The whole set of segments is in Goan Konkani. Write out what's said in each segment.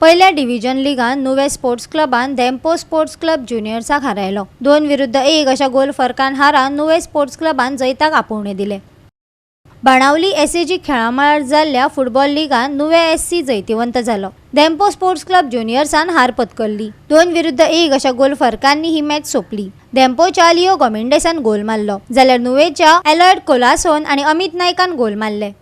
पयल्या डिव्हिजन लिगान नुवें स्पोर्ट्स क्लबान धेंपो स्पोर्ट्स क्लब ज्युनियर्साक हारायलो. 2-1 अशा गोल फरकान हारान नुवें स्पोर्ट्स क्लबान जैताक आपोवणें दिलें. बाणावली एसएजी खेळामळार जाल्ल्या फुटबॉल लिगान नुवें एससी जैतिवंत जालो. धेंपो स्पोर्ट्स क्लब ज्युनियर्सान हार पत्करली. 2-1 अशा गोल फरकांनी ही मॅच सोंपली. धेंपोच्या लिओ गोमिंडेसान गोल मारलो, जाल्यार नुवेच्या एलॉयड कोलासोन आनी अमित नायकान गोल मारले.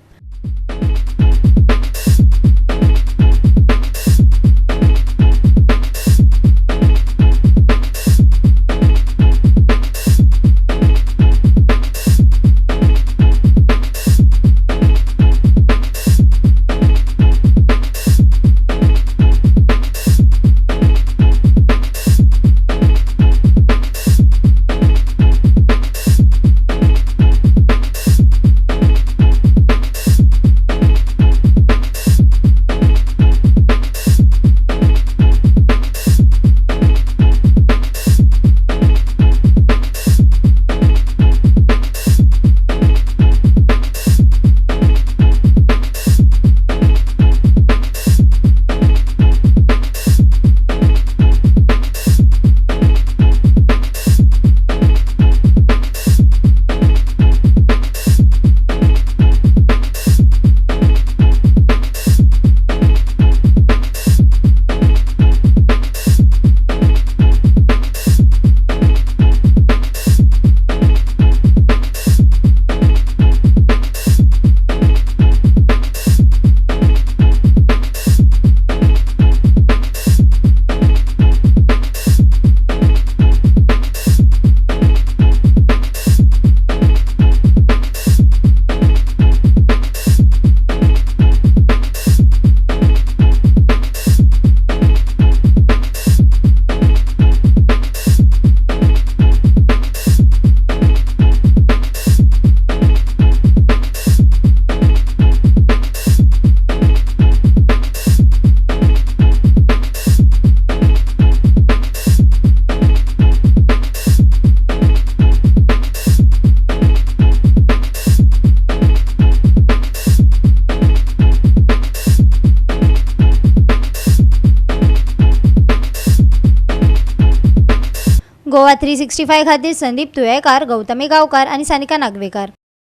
गोवा 365 खातीर संदीप तुयेकार, गौतमी गांवकार आनी सानिका नागवेकार.